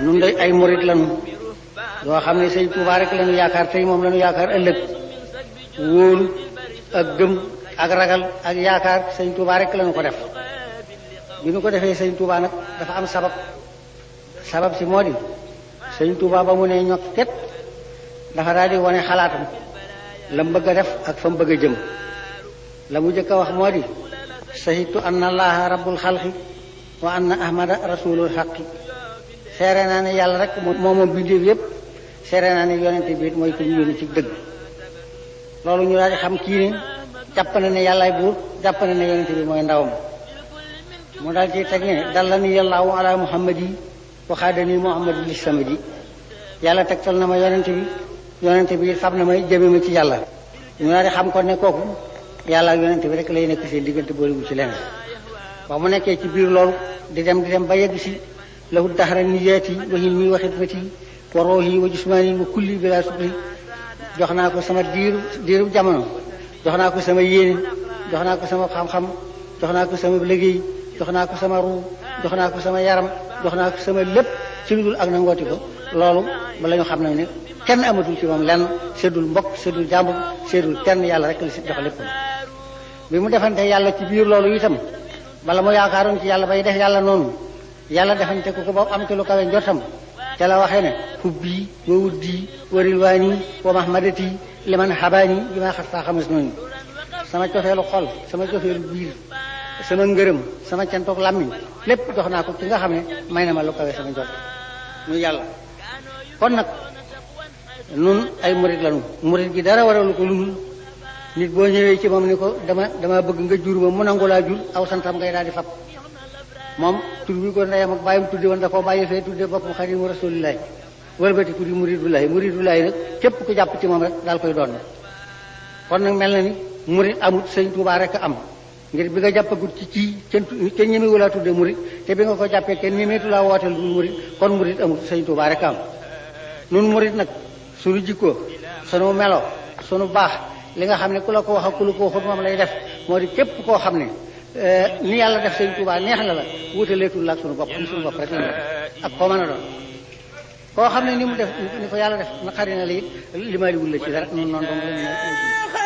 nun day ay murit lañu yoo xam ne sëñ Tuubaa rek lañu yaakaar tey moom lañu yaakaar ëllëg wóolu ak gëm ak ragal ak yaakaar sëñ Tuubaa rek lañu ko def bi ñu ko defee sëñ Tuubaa nag dafa am sabab si moo di sëñ Tuubaa ba mu ne ñokk ket dafa daal di wane xalaatam la mu bëgg a def ak fa mu bëgg a jëm la mu jëkk a wax moo di sahitu anna allaha rabbul xalqi wa anna ahmada rasulul xaqi seere naa ne yàlla rek moom bindeef yépp seere naa ne yonente bi mooy ko ñu yónni ci dëgg loolu ñu daal di xam kii ne jàpp na ne yàllaay buur jàpp na ne yonente bi mooy ndawam mu daal ci teg ne dalla ni yàllaahu ala muhammadi waxaadani muhammadi li samadi yàlla tegtal na ma yonente bi fab na may jëme ma ci yàlla ñu daal di xam ko ne kooku yàlla ak yonente bi rek lay nekk seen diggante boolewul ci leneen wax mu nekkee ci biir loolu di dem ba yegg si lahu daxara niyaati wa hilmi wa xidmati wa ruuhi wa jismaani wa kulli bila sukri jox naa ko sama diiru jamono jox naa ko sama yéene jox naa ko sama xam-xam jox naa ko sama liggéey jox naa ko sama ruu jox naa ko sama yaram jox naa ko sama lépp ci lu dul ak nangooti ko loolu ba la ñu xam ne kenn amatul ci moom lenn seddul mbokk seddul jàmbur seddul kenn yàlla rek la si jox lépp bi mu defante yàlla ci biir loolu itam bala mu yaakaaroon ci yàlla bay def yàlla noonu yàlla defante ko ba am ci lu kawe njortam te la waxee ne hubbi wa wuddi wa rilwaani wa mahmadati liman xabaani bi ma xas saa xamas noonu sama cofeelu xol sama cofeelu biir sama ngërëm sama cantoog làmmiñ lépp jox naa ko ci nga xam ne may na ma lu kawe sama njort muy yàlla kon nag nun ay murit lañu murit gi dara waralu ko lu nit boo ñëwee ci moom ni ko dama bëgg nga jur ma mu nangu laa jur aw santam ngay daal di fab moom tur bi ko ndeyam ak bàyyam tudde woon da koo bàyyi fee tudde boppam xadimu rasulillahi wëlbati ku di muridullahi nag képp ku jàpp ci moom rek daal koy doon kon nag mel na ni murit amut sëñ Tuubaa rek am ngir bi nga jàppagut ci kenn ñemewu laa tudde murit te bi nga ko jàppee kenn ñemeetu laa wooteel du murit kon murit amut sëñ Tuubaa rek am nun murit nag sunu jikkoo sunu melo sunu baax li nga xam ne ku la ko wax ak ku la ko waxut moom lay def moo di képp koo xam ne ni yàlla def sëñ Tuubaa neex na la wutaleetul la ak sunu bopp sunu bopp rek la ak koo mën a doon koo xam ne ni mu def ni ko yàlla def naqari na la it limaaliwul la ci dara noonu doom